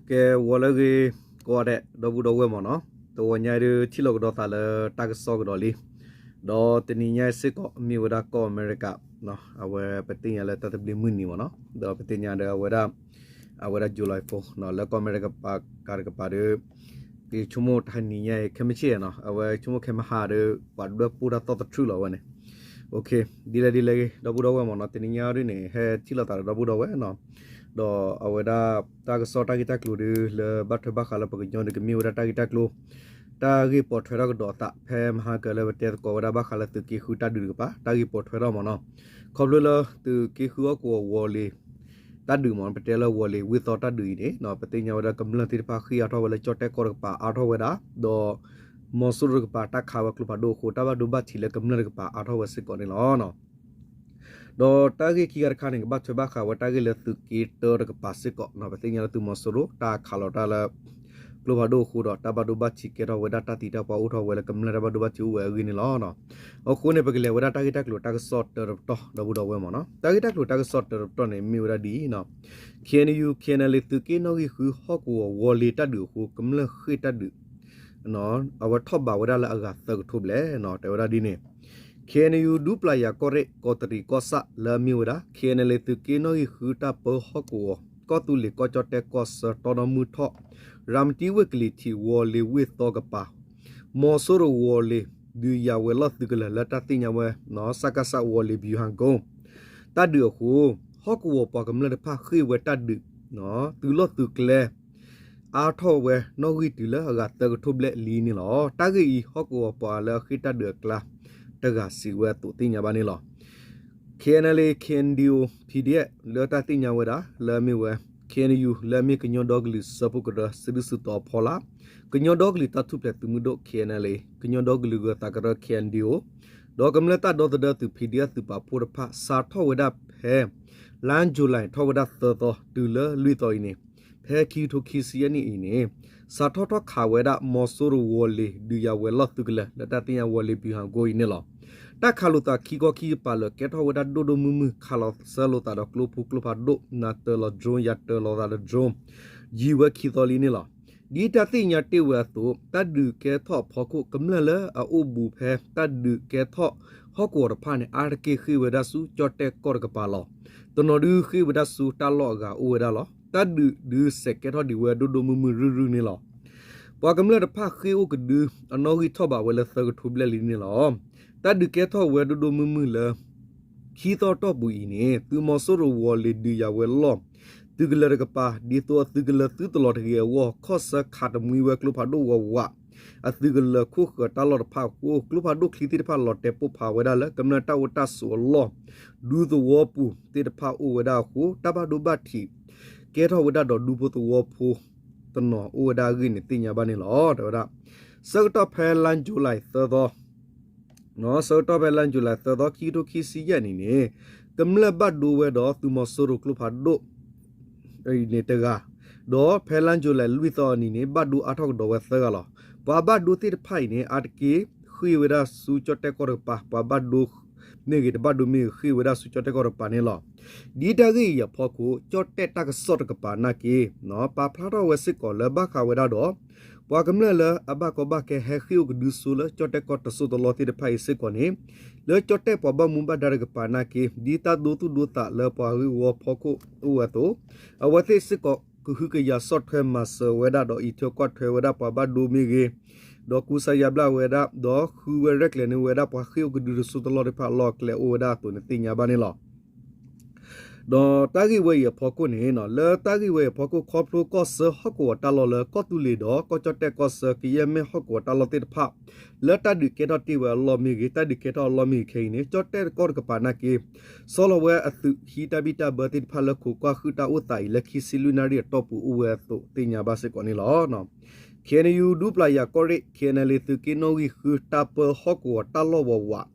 ကဲဝီၤလၢအဂ့ၤ ကိးဂၤဒဲး ဒီပုၢ်ဒီဝဲၢ်မ့ၢ်နီၤ, တဝီညါအံၤဒုး ထံၣ်လိာ်ကဒီးသးလၢတၢ်ကစီၣ်ကဒီးလံ. ဒီးတနံၤညါအံၤစ့ၢ်ကီး မ့ၢ်ဝဲဒၣ်ကီၢ်အမဲရကၤ, အဝဲပသ့ၣ်ညါလၢတၢ်သဘျ့မုၢ်နံၤမ့ၢ်နီၤ, ဒီးပသ့ၣ်ညါဒီးအဝဲဒၣ် အဝဲဒၣ် July four နီၤ, လၢကီၢ်အမဲရကၤပှၤကၤတကပၤဒီး ကဆိကမိၣ်တနံၤညါအံၤ ခဲမုၢ်ဆ့ၣ်နီၤ, အဝဲဆိကမိၣ်ခဲမုၢ်ဟါဒီး ပှၤဒွဲၣ်ပိၢ်တၢ်သီၣ်သထြုးလီၤဝဲန့ၣ်. ဒ်လဲၣ်ဒ်လဲၣ်ဂ့ၤ ဒီပုၢ်ဒီဝဲၢ်မ့ၢ်နီၤ, တနံၤညါအံၤဒုးန့ၣ် ဟဲထံၣ်လိာ်သးဒီးဒီပုၢ်ဒီဝဲၢ်နီၤ, ဒီးအဝဲဒၣ် တၢ်ကစီၣ်တၢ်ဂ့ၢ်တၢ်ကျိၤဒုး လၢဘၣ်ထွဲဘၣ်ဃးလၢပှၤကညီဒုး ကမ့ၢ်ဝဲဒၣ်တၢ်ဂ့ၢ်တၢ်ကျိၤ တၢ်ဂ့ၢ်ပိာ်ထွဲထီၣ်ကဒီးအသး ဖဲမဟါကလၢပတဲသကိးဝဲဒၣ်ဘၣ်ဃးလၢသုးက့ဃုတၢ်ဒုးတကပၤ တၢ်ဂ့ၢ်ပိာ်ထွဲထီၣ်မ့ၢ်နီၤ, ခီဖျိလၢသုးက့ဃုဟီၣ်ကဝီၤဝီၤလ့ၤ တၢ်ဒုးမ့ၢ် ပတဲလၢဝီၤလ့ၤဝ့ၢ်သီတၢ်ဒုးအံၤန့ၣ် ပသ့ၣ်ညါဝဲဒၣ်ကမျၢၢ်သ့ၣ်တဖၣ်ဃ့ၢ်အါထီၣ်ဝဲလၢကၠီၣ်တဲၣ်ကီၢ်တကပၤအါထီၣ်ဝဲဒၣ်, ဒီးမီၤစိရိၤတကပၤတၢ်ခးဝဲကျိဖးဒိၣ်အဃိ တၢ်ဘၣ်ဒိဘၣ်ထံးလၢကမျၢၢ်တကပၤအါထီၣ်ဝဲစ့ၢ်ကီးန့ၣ်လီၤ. ဒီးတၢ်ဂ့ၢ်ခံဂၤတခါန့ၣ် ကဘၣ်ထွဲဘၣ်ဃးဝဲတၢ်ဂ့ၢ်လၢသုးက့တၢတကပၤစ့ၢ်ကီး, ပသ့ၣ်ညါလၢသုးမီၤစိရိၤ တၢ်ခးလီၤတၢ်လၢ ကျိဖးဒိၣ်အဃိဒီး တၢ်ဘၣ်ဒိဘၣ်ထံးကဲထီၣ်ဝဲဒၣ် တၢ်သံတၢ်ပှၢ်အိၣ်ထီၣ်ဝဲလၢကမျၢၢ်တၢ်ဘၣ်ဒိဘၣ်ထံးအိၣ်ဝဲအဂ့ၢ်န့ၣ်လီၤ. အဃိန့ၣ် ပကလဲၤဝဲဒၣ်တၢ်ဂ့ၢ်တၢ်ကျိၤတၢ်ကစီၣ်တၢတပတီၢ် ဒီပုၢ်ဒီဝဲၢ်မ့ၢ်နီၤ, တၢ်ဂ့ၢ်တၢ်ကျိၤတၢ်ကစီၣ်တၢတပတီၢ်န့ၣ် မ့ၢ်ဝဲဒၣ်ဒ်အံၤ, KNU KNLA သုးက့နီၣ်ဂံၢ်ဃုဟီၣ်ကဝီၤဝီၤလ့ၤတၢ်ဒုးအဃိ ကမျၢၢ်ဃ့ၢ်တၢ်ဒုး အဝဲထီၣ်ဘးဝဲဒၣ်လၢအဂၤသၢကထိဘျဲၣ်နီၤ, တဲဝဲဒၣ်ဒ်န့ၣ်, KNU ဒူပျၢ်ယၤကီၢ်ရ့ၣ် ကီးတရံးကီၢ်ဆၣ်လၢအမ့ၢ်ဝဲဒၣ် KNLA သုးက့နီၣ်ဂံၢ်ဃုတၢ်ပၢဟီၣ်ကဝီၤ ကီၢ်သူလ့ၤကီၢ်ကၠီၣ်တဲၣ်ကီၢ်ဆၢတီနီၣ်မုၢ်ထီၣ် ရၤမတံဝ့ၢ်ကလံၤထံးဝီၤလ့ၤဝ့ၢ်သီကပၤ မီၤစိရိၤဝီၤလ့ၤ ဒုးယၤဝဲၤလီၢ်သုးကလၢၤလၢတၢ်သ့ၣ်ညါဝဲ စကစ ဝီၤလ့ၤ ဗျူဟာကုန်း တၢ်ဒုးအဃိ ဟီၣ်ကဝီၤပှၤကမျၢၢ်တဖၣ်ဃ့ၢ်ဝဲတၢ်ဒုး သုးလီၢ်သုးကျဲ အါထီၣ်ဝဲနီၣ်ဂံၢ်တုၤလၢအဂၤသၢကထိဘျဲၣ်လံန့ၣ်လီၤ. တၢ်ဂ့ၢ်အံၤ ဟီၣ်ကဝီၤပှၤလၢအဃ့ၢ်တၢ်ဒုးအကျါ တဂၤစံးဝဲအသိးသ့ၣ်ညါဘၣ်န့ၣ်လီၤ. KNLA KNDO PDF လၢတၢ်သ့ၣ်ညါဝဲဒၣ် လၢအမ့ၢ်ဝဲ KNU လၢအမ့ၢ်ကညီဒီကလုာ်စၢဖှိၣ်ကရၢ စုဒုၣ်စုတီၤအဖီလာ်, ကညီဒီကလုာ်တၢ်ထူၣ်ဖျဲးသုးမုၢ်ဒိၣ် KNLA, ကညီဒီကလုာ်ဂၢၤသးကရၢ KNDO ဒီးကမျၢၢ်တၢ်ဒီသဒၢသုး PDF သုးပာ်ဖှိၣ်တဖၣ် စးထီၣ်ဝဲဒၣ်ဖဲ လါယူၤလံ ထီၣ်ဝဲဒၣ်သၢသီ တုၤလၢလွံၢ်သီအံၤန့ၣ်, ဖဲခံကထိခံဆံယဲၢ်နံၣ်အံၤန့ၣ် စးထီၣ်ထီၣ်ခးဝဲဒၣ် မီၤစိရိၤဝီၤလ့ၤ ဒုးယၤဝဲၤလီၢ်သုးကလၢၤ လၢတၢ်သ့ၣ်ညါဝီၤလ့ၤ ဗျူဟာကုန်း အံၤန့ၣ်လီၤ. တၢ်ခးလိာ်သးခံခီခံကပၤလၢာ် ကဲထီၣ်ဝဲဒၣ်ဒိၣ်ဒိၣ်မုၢ်မုၢ် ခးလီၤဆှၢလိာ်သးဒီးကျိဖိကျိဖးဒိၣ် နၤတၢၤလီၤ drone ယၤတၢၤလီၤသးဒီး drone ယံာ်ဝဲခံသီလံန့ၣ်လီၤ. ဒ်တၢ်သ့ၣ်ညါတ့ၢ်ဝဲအသိး တၢ်ဒုးကဲထီၣ်အဖီခိၣ် ကမျၢၢ်လၢအအိၣ်ဘူးဖဲတၢ်ဒုးကဲထီၣ်ဟီၣ်ကဝီၤတဖၣ်န့ၣ် အါတက့ၢ်ဃ့ၢ်ဝဲဒၣ်ဆူကၠီၣ်တဲၣ်ကီၢ်တကပၤလီၤ. တနီၤဒုးဃ့ၢ်ဝဲဒၣ်ဆူတၢ်လီၢ်အဂၤအိၣ်ဝဲဒၣ်လီၤ. တၢ်ဒုးဒုးစဲးကဲထီၣ်ဒံးဝဲဒိၣ်ဒိၣ်မုၢ်မုၢ်ရုၢ်ရုၢ်န့ၣ်လီၤ. ပှၤကမျၢၢ်တဖၣ်ဃ့ၢ်အိၣ်ကဒု အနီၣ်ဂံၢ်ထီၣ်ဘးဝဲလၢသၢကထိဘျဲၣ်လံန့ၣ်လီၤ. တၢ်ဒုးကဲထီၣ်ဝဲဒိၣ်ဒိၣ်မုၢ်မုၢ်လၢ ခံသီတီၢ်ပူၤအံၤန့ၣ် သုးမီၤစိရိၤဝီၤလ့ၤဒုးယၤဝဲၤလီၢ် သုးကလၢၤတကပၤ ဒ်သိးအသုးကလၢၤသုတလီၤတဂ့ၤအဂီၢ် ခီၣ်ဆၢခးတမှံဝဲကျိဖးဒိၣ်ဝးဝး အသုးကလၢၤခိၣ်ဃၢၤတၢ်လီၢ်တဖၣ်အဃိ ကျိဖးဒိၣ်ချံသ့ၣ်တဖၣ်လီၤတဲာ်ပိၢ်ဖးဝဲဒၣ်လၢ ကမျၢၢ်တၢ်အိၣ်တၢ်ဆိးအလီၢ် ဒူသဝီပူၤသ့ၣ်တဖၣ်အိၣ်ဝဲဒၣ်အဃိ တၢ်ဘၣ်ဒိဘၣ်ထံး ကဲထီၣ်ဝဲဒၣ်ဒီးဒူဖိသဝီဖိ တနီၤအိၣ်ဝဲဒၣ်အဂ့ၢ်န့ၣ်သ့ၣ်ညါဘၣ်န့ၣ်လီၤ. တဲဝဲဒၣ် ဆၢကတီၢ်ဖဲလါယူၤလံသၢသီ ဆၢကတီၢ်ဖဲလါယူၤလံသၢသီ ခံကထိခံဆံယဲၢ်နံၣ်န့ၣ် ကမျၢၢ်ဘၣ်ဒိဝဲဒီးသုးမီၤစိရိၤကျိဖးဒိၣ် အံၤန့ၣ်တဂၤ, ဒီးဖဲလါယူၤလံလွံၢ်သီအနံၤန့ၣ် ဘၣ်ဒိအါထီၣ်ကဒီးဝဲသၢဂၤလီၤ. ပှၤဘၣ်ဒိသ့ၣ်တဖၣ်အံၤန့ၣ် အါတက့ၢ်ဃ့ၢ်ဝဲဒၣ်ဆူကၠီၣ်တဲၣ်ကီၢ်တကပၤ ပှၤဘၣ်ဒိမ့ၢ်ဂ့ၤ တဘၣ်ဒိမ့ၢ်ဂ့ၤ ဃ့ၢ်ဝဲဒၣ်ဆူကၠီၣ်တဲၣ်ကီၢ်တကပၤန့ၣ်လီၤ. ဒ်တၢ်ဂ့ၢ်အံၤအဖီခိၣ် ကၠီၣ်တဲၣ်တၢ်ကစီၣ်တကပၤနာ်က့ ပာ်ဖျါထီၣ်ဝဲစ့ၢ်ကီးလၢဘၣ်ဃးဝဲဒၣ်ဒီး ပှၤကမျၢၢ်လၢအဘၣ်ကီဘၣ်ခဲ ဟဲဃ့ၢ်အိၣ်ကဒုစိလၢကၠီၣ်တဲၣ်ကီၢ်တစိၢ်တလီၢ်သ့ၣ်တဖၣ်အံၤစ့ၢ်ကီးန့ၣ် လၢကၠီၣ်တဲၣ်ပှၤဘၣ်မူဘၣ်ဒါတကပၤနာ်က့ ဒ်တၢ်ဒိသူၣ်ဒိသးလၢပှၤဂ့ၢ်ဝီဖီခိၣ်အိၣ်ဝဲအသိး အဝဲသ့ၣ်စ့ၢ်ကီးကဟုကယာ်ဆီၣ်ထွဲမၤစၢၤဝဲဒၣ်ဒီးအံးထွဲကွၢ်ထွဲဝဲဒၣ်ပှၤဘၣ်ဒိမ့ၢ်ဂ့ၤ, ဒီးကူစါယါဘျါဝဲဒၣ် ဒီးဃုဝဲရဲၣ်ကျဲၤန့ၢ်ဝဲဒၣ်ပှၤဃ့ၢ်အိၣ်ကဒုတစိၢ်တလီၢ်သ့ၣ်တဖၣ်အလီၢ်အကျဲအိၣ်ဝဲဒၣ်အသိးန့ၣ်သ့ၣ်ညါဘၣ်န့ၣ်လီၤ. ဒီးတၢ်ဂ့ၢ်ဝဲအံၤအဖီခိၣ်န့ၣ် လၢတၢ်ဂ့ၢ်ဝဲအံၤအဖီခိၣ် ခီဖျိကီၢ်ဆၢဟီၣ်ကဝီၤတၢ်လီၢ်လၢကီၢ်သူလ့ၤဒီးကီၢ်ကၠီၣ်တဲၣ်ကီၢ်ဆၢ ကယဲၢ်မဲၢ်ဟီၣ်ကဝီၤတၢ်လီၢ်သ့ၣ်တဖၣ် လၢတၢ်ဒုးကဲထီၣ်တ့ၢ်ဝဲအလီၢ်မ့ၢ်ဂ့ၤ တၢ်ဒုးကဲထီၣ်အလီၢ်မ့ၢ်ဂ့ၤခဲအံၤန့ၣ် ကၠီၣ်တဲၣ်ကီၢ်တကပၤနာ်က့ ဆီလီၤဝဲအသုးဟံးတၢ်ဘံၣ်တၢ်ဘၢသ့ၣ်တဖၣ်လၢခိးကွၢ်ဟုၣ်တၢ်အိၣ်သးအံၤ လၢခံဆံလွံၢ်နၣ်ရံၣ်အတီၢ်ပူၤအိၣ်ဝဲအသိးသ့ၣ်ညါဘၣ်စ့ၢ်ကီးန့ၣ်လီၤ. KNU ဒူပျၢ်ယၤကီၢ်ရ့ၣ် KNLA သုးက့နီၣ်ဂံၢ်ဃု တၢ်ပၢဟီၣ်ကဝီၤတၢ်လီၢ်ဝးဝး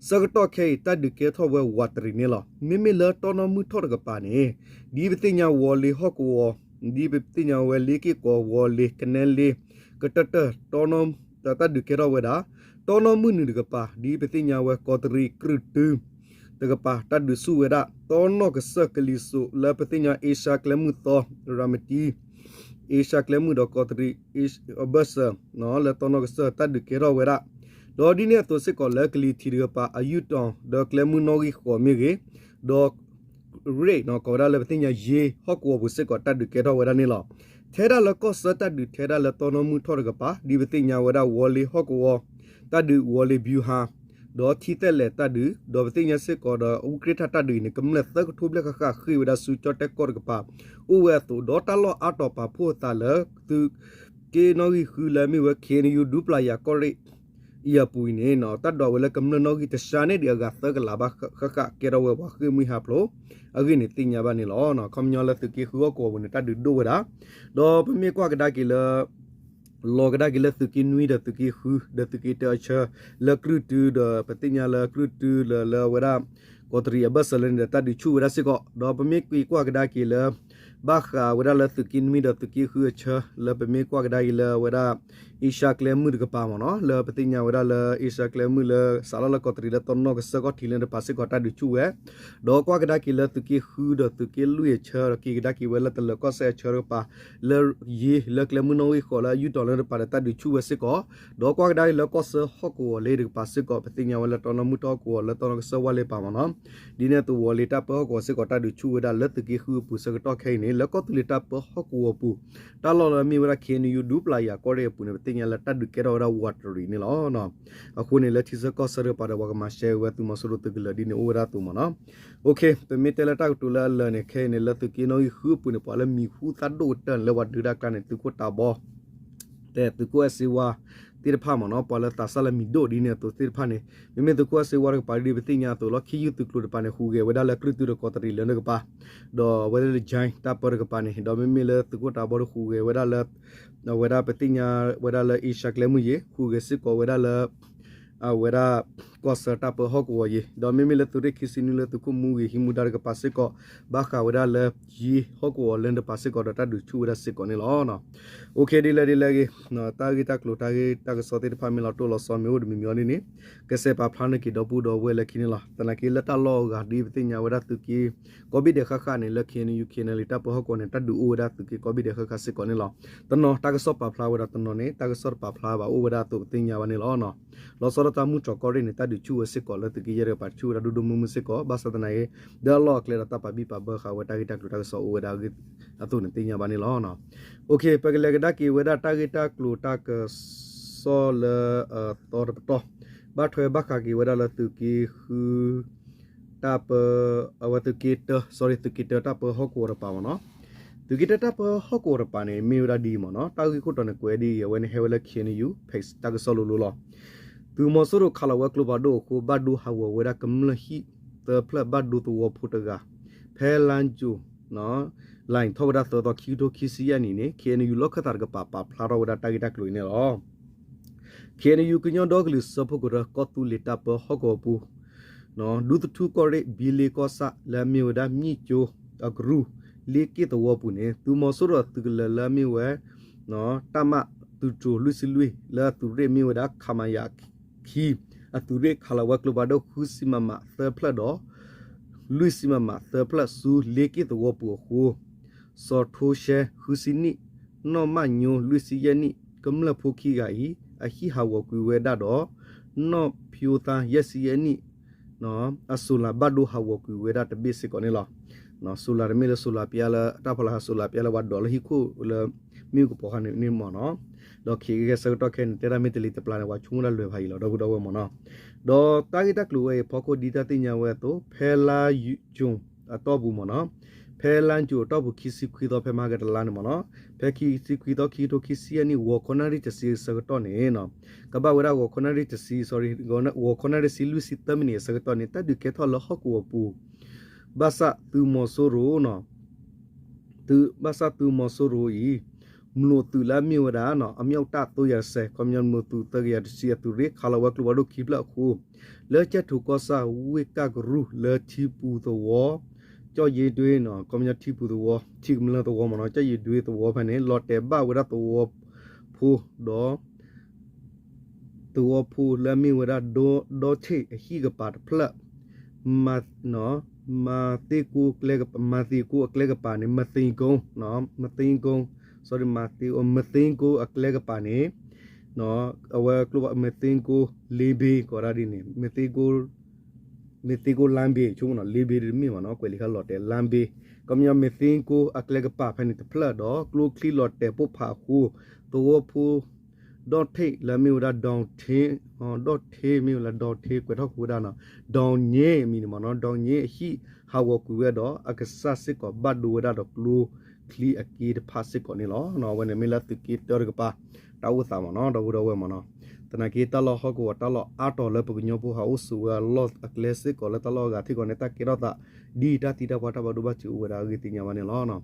ဆၢကတီၢ်ခဲအံၤ တၢ်ဒုးကဲထီၣ်ဝဲဝးတရံးန့ၣ်လီၤ. မ့မ့ၢ်လၢတီနီၣ်မုၢ်ထီၣ်တကပၤန့ၣ် ဒ်ပသ့ၣ်ညါဝီၤလ့ၤဟီၣ်ကဝီၤ ဒ်ပသ့ၣ်ညါဝဲလ့က့ၢ်ကီးဝီၤလ့ၤ ကနဲလ့ ကတၢၢ်တၢၢ် တီနီၣ် တၢ်ဒုးကဲထီၣ်ဝဲဒၣ် တီနီၣ်မုၢ်နုာ်တကပၤ ဒ်ပသ့ၣ်ညါဝဲကီးတရံးကြုၢ်တု တကပၤ တၢ်ဒုးဆူၣ်ဝဲဒၣ် တီနီၣ်ကစၢၢ်ကလံၤစိး လၢပသ့ၣ်ညါအ့ရှါကျဲမုၢ်သီ ရၤမတံ အ့ရှါကျဲမုၢ်ဒီးကီးတရံး အဘၢၣ်စၢၤ လၢတီနီၣ်ကစၢၢ်တၢ်ဒုးကဲထီၣ်ဝဲဒၣ်, ဒီးဒ်န့ၣ်အသိးစ့ၢ်ကီးလၢကလံၤထံးတကပၤ အယူၢ်တီၤ ဒီးကျဲမုၢ်နီၣ်ဂံၢ်ဃိးမ့ၢ်ဂ့ၤ, ဒီး ရ့ၣ် ကိးဝဲဒၣ်လၢပသ့ၣ်ညါယ့ဟီၣ်ကဝီၤပူၤစ့ၢ်ကီးတၢ်ဒုးကဲထီၣ်ဝဲဒၣ်န့ၣ်လီၤ. ထဲဒၣ်လၢကီၢ်ဆၢတၢ်ဒုးထဲဒၣ်လၢတီနီၣ်မုၢ်ထီၣ်တကပၤ ဒ်ပသ့ၣ်ညါဝဲဒၣ်ဝီၤလ့ၤဟီၣ်ကဝီၤ တၢ်ဒုးဝီၤလ့ၤဘျူၤဟါ ဒီးထံသဲးလဲးတၢ်ဒုး ဒီးပသ့ၣ်ညါစ့ၢ်ကီးဒီး အူကြ့ၣ်ထၣ်တၢ်ဒုးအံၤန့ၣ် ကမျၢၢ်သၢကထိဘျဲၣ်ဃၣ်ဃၣ်ဃ့ၢ်ဝဲဒၣ်ဆူကၠီၣ်တဲၣ်ကီၢ်တကပၤ အိၣ်ဝဲအသိး ဒီးတၢ်လီၢ်အါတီၤပာ်ဖှိၣ်အသးလၢ သုးက့နီၣ်ဂံၢ်ဃုလၢအမ့ၢ်ဝဲ ခ့ၣ်အဲၣ်ယူၣ် ဒူပျၢ်ယၤကီၢ်ရ့ၣ် အံၤအပူၤအံၤန့ၣ် တၢ်ဒွးဝဲလၢကမျၢၢ်နီၣ်ဂံၢ်တဆှါန့ၣ်ဒီးအဂၤသၢကလးဘၣ်ဃၣ်ဃၣ် ကဲထီၣ်ဝဲပှၤဃ့ၢ်မှံဟးဖျိး အဂ့ၢ်န့ၣ်သ့ၣ်ညါဘၣ်န့ၣ်လီၤ. ခီပညီလၢသုးက့ဃုဟီၣ်ကဝီၤပူၤန့ၣ် တၢ်ဒုးဒိၣ်ဝဲဒၣ် ဒီးပမ့ၢ်ကွၢ်ကဒါက့ၤလၢ လီၤကဒါက့ၤလၢသုးက့နွံဒီးသုးက့ဃု ဒီးသုးက့တၢအဆၢ လၢကြုၢ်တုဒီးပသ့ၣ်ညါလၢကြုၢ်တုလၢလၢအဝဲဒၣ် ကီးတရံးအဘၢၣ်စၢၤလၢန့ၣ်ဒီးတၢ်ဒုးဆူၣ်ဝဲဒၣ်စ့ၢ်ကီး ဒီးပမ့ၢ်က့ၤကွၢ်ကဒါက့ၤလၢ ဘၣ်ဃးဝဲဒၣ်လၢသုးက့နွံဒီးသုးက့ဃုအဆၢ လၢပမ့ၢ်ကွၢ်ကဒါက့ၤလၢအဝဲဒၣ် အ့ရှါကျဲမုၢ်တကပၤမ့ၢ်နီၤ လၢပသ့ၣ်ညါဝဲဒၣ်လၢအ့ရှါကျဲမုၢ်လၢစးလီၤလၢကီးတရံးလၢတီနီၣ်ကစၢၢ်ကီၢ်ထံးလၢတကပၤစ့ၢ်ကီးတၢ်ဒုးဆူၣ်ဝဲ ဒီးကွၢ်ကဒါက့ၤလၢသုးက့ဃုဒီးသုးက့လွံၢ်အဆၢ ဒီးက့ၤကဒါက့ၤဝဲလၢတလၢၤကီၢ်စဲၣ်အဆၢတကပၤ လၢယ့လၢကျဲမုၢ်နီၣ်ဂံၢ်ဃိးလၢအယူၢ်တီၤလၢတကပၤဒီးတၢ်ဒုးဆူၣ်ဝဲစ့ၢ်ကီး ဒီးကွၢ်ကဒါက့ၤလၢကီၢ်ဆၢဟီၣ်ကဝီၤလၢတကပၤစ့ၢ်ကီး ပသ့ၣ်ညါဝဲလၢတီနီၣ်မုၢ်ထီၣ်ဟီၣ်ကဝီၤလၢတီနီၣ်ကစၢၢ်ဝါလ့ပၤမ့ၢ်နီၤ ဒ်န့ၣ်အသိးဝီၤလ့တၢ်ပၢဟီၣ်ကဝီၤစ့ၢ်ကီးတၢ်ဒုးဆူၣ်ဝဲဒၣ်လၢသုးက့ဃုအပူၤဆၢကတီၢ်ခဲအံၤန့ၣ် လၢကီၢ်သူလ့ၤတၢ်ပၢဟီၣ်ကဝီၤအပူၤ တၢ်လီၢ်လၢအမ့ၢ်ဝဲဒၣ် ခ့ၣ်အဲၣ်ယူၣ် ဒူပျၢ်ယၤကီၢ်ရ့ၣ်အပူၤန့ၣ် ပသ့ၣ်ညါလၢတၢ်ဒုးကဲထီၣ်ဝဲဒၣ်ဝးတရံးန့ၣ်လီၤ. အဃိန့ၣ်လၢထံဆၢကီၢ်ဆၢတကပၤဒီးပှၤကမၤရှဲဝဲသုးမီၤစိရိၤသုးကလၢၤဒ်န့ၣ်အိၣ်ဝဲဒၣ်အသိးမ့ၢ်နီၤ ပမ့ၢ်တဲလၢတၢ်ကတိၤလၢအလၢာ်န့ၣ် ခဲအံၤန့ၣ် လၢသုးက့နီၣ်ဂံၢ်ဃုအပူၤန့ၣ် ပှၤလၢမံၤဟူသၣ်ဒိၣ်ကတၢၢ်န့ၣ် လၢပှၤဒုးတၢ်ကျါန့ၣ် သုးခိၣ်တးဘီ တဲသုးခိၣ်အဲၣ်စ့ဝါသ့ၣ်တဖၣ်မ့ၢ်နီၤ ပှၤလၢသးစၢ်လၢမံၤဒိၣ်ဒ်န့ၣ်အသိးသ့ၣ်တဖၣ်န့ၣ် မ့မ့ၢ်သုးခိၣ်အဲၣ်စ့ဝါတကပၤဒ်ပသ့ၣ်ညါအသိးလီၤ ခ့ၣ်ယူၣ်သုးကျိၤတကပၤန့ၣ် ဟူးဂဲၤဝဲဒၣ်လၢကြုၢ်တုဒီးကီးတရံးလၢတကပၤ ဒီးဝဲလၢ Jain တၢ်ပၢတကပၤန့ၣ် ဒီးမ့မ့ၢ်လၢသုးခိၣ်တးဘီတဟူးဂဲၤဝဲဒၣ်လၢ အဝဲဒၣ်ပသ့ၣ်ညါဝဲဒၣ်လၢအ့ရှါကျဲမုၢ်ယ့ၤ ဟူးဂဲၤစ့ၢ်ကီးဝဲဒၣ်လၢ အဝဲဒၣ် ကီၢ်ဆၢတၢ်ပၢဟီၣ်ကဝီၤယ့ၤ ဒီးမ့မ့ၢ်လၢသုးရ့ၣ်ခံဆံနွံလၢသုးခိၣ်မူဂ့ၤဟံးမူဒါတကပၤစ့ၢ်ကီး ဘၣ်ဃးဝဲဒၣ်လၢယ့ဟီၣ်ကဝီၤလၢတကပၤစ့ၢ်ကီးဒီးတၢ်ဒုးဆူၣ်ဝဲဒၣ်စ့ၢ်ကီးန့ၣ်လီၤ. အိၣ်ခ့ ဒ်လဲၣ်ဒ်လဲၣ်ဂ့ၤ တၢ်ဂ့ၢ်တၢ်ကျိၤတၢ်ဂ့ၢ်တၢ်ကစီၣ်သ့ၣ်တဖၣ် မ့ၢ်လီၤတိၢ်လီၤဆီမ့ၢ်အိၣ်တမံၤမံၤဒ်န့ၣ် ကစဲးပာ်ဖျါန့ၢ်က့ၤဒီပုၢ်ဒီဝဲၢ်လၢခံန့ၣ်လီၤ. သနာ်က့လၢတၢ်လီၢ်အဂၤဒ်ပသ့ၣ်ညါဝဲဒၣ်သုးက့ ကိးဘ့ၣ်ဒဲးဃၣ်ဃၣ်န့ၣ် လၢ ခ့ၣ်အဲၣ်ယူၣ် ခ့ၣ်အဲၣ်ယူၣ် တၢ်ပၢဟီၣ်ကဝီၤန့ၣ် တၢ်ဒုးအိၣ်ဝဲဒၣ်သုးက့ကိးဘ့ၣ်ဒဲးဃၣ်ဃၣ်စ့ၢ်ကီးန့ၣ်လီၤ. တနီၤတၢ်ကစီၣ်ပာ်ဖျါဝဲဒီးတနီၤန့ၣ် တၢ်ကစီၣ်တပာ်ဖျါဘၣ်အိၣ်ဝဲဒၣ်အသိးပသ့ၣ်ညါဘၣ်န့ၣ်လီၤ. လီၤဆီဒၣ်တၢ်မုၢ်တြီၢ်ကီၢ်ရ့ၣ်န့ၣ် တၢ်ဒုးဆူၣ်ဝဲစ့ၢ်ကီးလၢသုးက့ယဲၢ်တကပၤ ဆူၣ်ဝဲဒၣ်ဒိၣ်ဒိၣ်မုၢ်မုၢ်စ့ၢ်ကီး ဘၣ်ဆၣ်သနာ်က့ ဒီးအလီၢ်အကျဲဒီးတၢ်ပာ်ဘံၣ်ပာ်ဘၢဃာ်ဝဲတၢ်ဂ့ၢ်တၢ်ကျိၤတၢ်ကစီၣ်အိၣ်ဝဲဒၣ်အဂ့ၢ်အသိးန့ၣ်သ့ၣ်ညါဘၣ်န့ၣ်လီၤ. အိၣ်ခ့ ပကလဲၤကဒါက့ၤဝဲဒၣ်တၢ်ဂ့ၢ်တၢ်ကျိၤတၢ်ကစီၣ်လၢအသီတပတီၢ် ဘၣ်ထွဲဘၣ်ဃးက့ၤဝဲဒၣ်လၢသုးက့ဃု တၢ်ပၢ အဝဲသုးက့တၢ sorry သုးက့တၢတၢ်ပၢဟီၣ်ကဝီၤတကပၤမ့ၢ်နီၤ. သုးက့တၢတၢ်ပၢဟီၣ်ကဝီၤတကပၤန့ၣ် မ့ၢ်ဝဲဒၣ်ဒ်အံၤမ့ၢ်နီၤ. တၢ်ဂ့ၢ်ခိၣ်တီန့ၣ် ကွဲးဒ်အံၤ အဝဲန့ၣ်ဟဲဝဲလၢ ခ့ၣ်အဲၣ်ယူၣ် page တၢ်ကစီၣ်လိၤလိၤလီၤ. သုးမီၤစိရိၤခးလီၤဝဲကျိဖးဒိၣ်အဃိ ဘၣ်ဒိဟးဂီၤဝဲဒၣ်ကမျၢၢ်ဟံၣ်သၢဖျၢၣ် ဘၣ်ဒိသဝီဖိတဂၤ ဖဲလါယူၤ လါထီၣ်ဝဲဒၣ်သၢသီ ခံကထိခံဆံယဲၢ်နံၣ်န့ၣ် ခ့ၣ်အဲၣ်ယူၣ် လီၢ်ခၢၣ်သးတကပၤ ပာ်ဖျါထီၣ်ဝဲဒၣ်တၢ်ဂ့ၢ်တၢ်ကျိၤအံၤန့ၣ်လီၤ. ခ့ၣ်အဲၣ်ယူၣ် ကညီဒီကလုာ်စၢဖှိၣ်ကရၢ ကီၢ်သူလ့ၤတၢ်ပၢဟီၣ်ကဝီၤပူၤ ဒူသထူကီၢ်ရ့ၣ် ဘံလ့ကီၢ်ဆၣ် လၢအမ့ၢ်ဝဲဒၣ် မံၣ်ကၠိအကရူၢ် လ့က့ၣ်သဝီပူၤန့ၣ် သုးမီၤစိရိၤအသုးကလၢၤလၢအမ့ၢ်ဝဲ တၢ်မၤသုးတြိၤလွံၢ်ဆံလွံၢ် လၢအသုးရ့ၣ်မ့ၢ်ဝဲဒၣ် ခမရ ခံ အသုးရ့ၣ်ခးလီၤဝဲကျိဖးဒိၣ် ဃုဆံ မမ သၢဖျၢၣ်ဒီး လွံၢ်ဆံ မမ သၢဖျၢၣ်ဆူလ့က့ၣ်သဝီပူၤအဃိ စီၤထိရှဲ ဃုဆံနံၣ် နီၢ်မၣ်ညိ လွံၢ်ဆံယဲၢ်နံၣ် ကမျၢၢ်ဖိခံဂၤအံၤ အဟံၣ်ဟးဂီၤကွံာ်ဝဲဒၣ်ဒီး နီၢ်ဖၠိသါ ယဲၢ်ဆံယဲၢ်နံၣ် အ solar ဘၣ်ဒိဟးဂီၤကွံာ်ဝဲဒၣ်တဘ့ၣ်စ့ၢ်ကီးန့ၣ်လီၤ. solar တမ့ၢ်လၢ solar ပျါလၢ တၢ်ဖီလာ် solar ပျါလၢပှၤဒိးလၢဟံၣ်ခိၣ်လၢ မ့ၣ်အူကပီၤခါန့ၣ်မ့ၢ်နီၤ. ဒီးခံကဲဆၢကတီၢ်ခဲအံၤန့ၣ် တဲဒၣ်မ့ၢ်တလံၤတပျၢ်န့ၣ် ပှၤဆိကမိၣ်တၢ်လၢာ်ဖးယံာ်လီၤ ဒီပုၢ်ဒီဝဲၢ်မ့ၢ်နီၤ. ဒီးတၢ်ဂ့ၢ်တၢ်ကျိၤဝဲအံၤအဖီခိၣ်ဒ်တၢ်သ့ၣ်ညါဝဲအသိး ဖဲလါယူၤအတီၢ်ပူၤမ့ၢ်နီၤ. ဖဲလါယူၤအတီၢ်ပူၤ ခံဆံခွံသီ ဖဲမဟါကတလါန့ၣ်မ့ၢ်နီၤ. ဖဲခံဆံခွံသီ ခံကထိခံဆံယဲၢ်နံၣ် ဂီၤခီနၣ်ရံၣ်တဆံအဆၢကတီၢ်န့ၣ် ကဘၣ်ဝဲဒၣ်ဂီၤခီနၣ်ရံၣ်တဆံ sorry ဂီၤခီနၣ်ရံၣ်တဆံ လွံၢ်ဆံသၢမံးနံးအဆၢကတီၢ်န့ၣ် တၢ်ဒုးကဲထီၣ်လၢဟီၣ်ကဝီၤပူၤ ဘၣ်ဆၣ်သုးမီၤစိရိၤ ဘၣ်ဆၣ်သုးမီၤစိရိၤအံၤ မျိာ်သုးလၢအမ့ၢ်ဝဲဒၣ် အမြောက်တပ် သုံးရာတစ်ဆယ် ခီပညီမျိာ်သုး သၢကယၤတဆံ အသုးရ့ၣ်ခးလီၤဝဲကျိဖးဒိၣ်ခံဖျၢၣ်အဃိ လၢကၠဲၢ်ထိးကီၢ်ဆၣ် ဝ့ၢ်ကၢ်ကရူၢ် လၢထံပူၤသဝီ ကၠီၣ်ယ့ဒွ့ ခီပညီထံပူၤသဝီ ထံကမျၢၢ်သဝီမ့ၢ်နီၤ ကၠီၣ်ယ့ဒွ့သဝီဖဲန့ၣ် လီၤတဲာ်ဘၣ်ဝဲဒၣ်သဝီဖိဒီး သဝီဖိလၢအမ့ၢ်ဝဲဒၣ် ဒီထ့ၣ်အဟံၣ်ကပၤတဖျၢၣ် မၤသ့ကိ မၤသ့ကိအကျဲကပၤန့ၣ် မသ့ကိ မသ့ကိ sorry မသ့ကိ မသ့ကိအကျဲကပၤန့ၣ် အဝဲကျိ မသ့ကိ လ့ဘ့ ကိးဒၣ်ဒ်န့ၣ် မသ့ကိ လ့ဘ့ ဆိကမိၣ်နီၤ လ့ဘ့တမ့ၢ်ဘၣ်နီၤ ကွဲးလံာ်ခါလီၤတဲာ် လ့ဘ့ ခီပညီ မသ့ကိအကျဲကပၤဖဲန့ၣ်တဖျၢၣ်ဒီး ကျိချံလီၤတဲာ်ပိၢ်ဖးအဃိ သဝီဖိ ဒီၣ်ထ့ၣ်လၢအမ့ၢ်ဝဲဒၣ် ဒီၣ်ထ့ၣ် ဒီၣ်ထ့ၣ်မ့ၢ်ဝဲလၢ ဒီၣ်ထ့ၣ် ကွဲးထီၣ်ဃုာ်ဝဲဒၣ်နီၤ ဒီၣ်ည့အမံၤန့ၣ်မ့ၢ်နီၤ ဒီၣ်ည့အဟံၣ်ဟးဂီၤကွံာ်ဝဲဒီး အကစၢ်စ့ၢ်ကီးဘၣ်ဒိဝဲဒၣ်ဒီးကျိချံအက့တဖၣ်စ့ၢ်ကီးန့ၣ်လီၤ. အဝဲန့ၣ်မ့ၢ်လၢသုးက့တၢတကပၤ တၢ်အိၣ်သးမ့ၢ်နီၤ ဒီပုၢ်ဒီဝဲၢ်မ့ၢ်နီၤ သနာ်က့တၢ်လီၢ်ဟီၣ်ကဝီၤတၢ်လီၢ်အါတီၤလၢပကညီဖိဟးအိၣ်ဆိးဝဲအလီၢ်အကျဲစ့ၢ်ကီးလၢတၢ်လီၢ်အဂၤထံၣ်ကီးန့ၣ် တၢ်ကဲထီၣ်သး ဒ်တၢ်သံတၢ်ပှၢ်တၢ်ဘၣ်ဒိဘၣ်ထံးအိၣ်ဝဲဒၣ်အဂ့ၢ်သ့ၣ်ညါဘၣ်န့ၣ်လီၤ.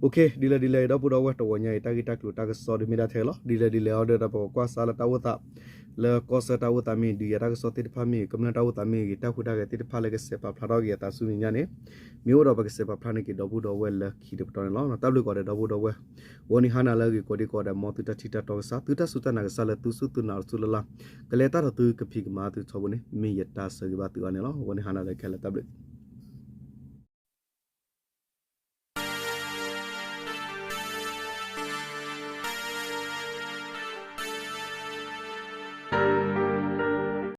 ဒ်လဲၣ်ဒ်လဲၣ် ဒီပုၢ်ဒီဝဲၢ် တဂီၤညါအံၤ တၢ်ဂ့ၢ်တၢ်ကျိၤတၢ်ကစီၣ်ဒုးမ့ၢ်ဒၣ်ထဲလီၤ. ဒ်လဲၣ်ဒ်လဲၣ်အီၤဒီး ပကကွၢ်စါလၢတၢ်အိၣ်သး လၢကီၢ်ဆၢတၢ်အိၣ်သးမ့ၢ်ဂ့ၤ ဒုးယၤတၢ်ကစီၣ်သ့ၣ်တဖၣ်မ့ၢ်ဂ့ၤ ကမျၢၢ်တၢ်အိၣ်သးမ့ၢ်ဂ့ၤ တၢ်ဟူးတၢ်ဂဲၤသ့ၣ်တဖၣ်လၢကဆဲးပာ်ဖျါထီၣ်က့ၤအသးဆူမဲာ်ညါန့ၣ် မ့ၢ်အိၣ်ဒီးပကဆဲးပာ်ဖျါန့ၢ်က့ၤဒီပုၢ်ဒီဝဲၢ်လၢခံတပတီၢ်န့ၣ်လီၤ. တၢ်ဘျုးကိးဂၤဒဲးဒီပုၢ်ဒီဝဲၢ် ဂီၤနံၤဟါနၤလၢအဂ့ၤကိးဂၤဒဲး မ်သုတၢ်ထံၣ်တၢ်တီကစၢ် သုတၢ်စူၢ်တၢ်နာ်ကစၢ်လၢသုစူၢ်သုနာ်တစူၢ်လၢ်လၢ် ကလဲၤတၢ်ဒီးသုကဖံးကမၤသုထီဘိန့ၣ် မ့ၢ်ယတၢ်ဆၢဂ့ၤဘၣ်သုအါန့ၣ်လီၤ. ဂီၤနံၤဟါနၤလၢခဲလၢာ်တၢ်ဘျုး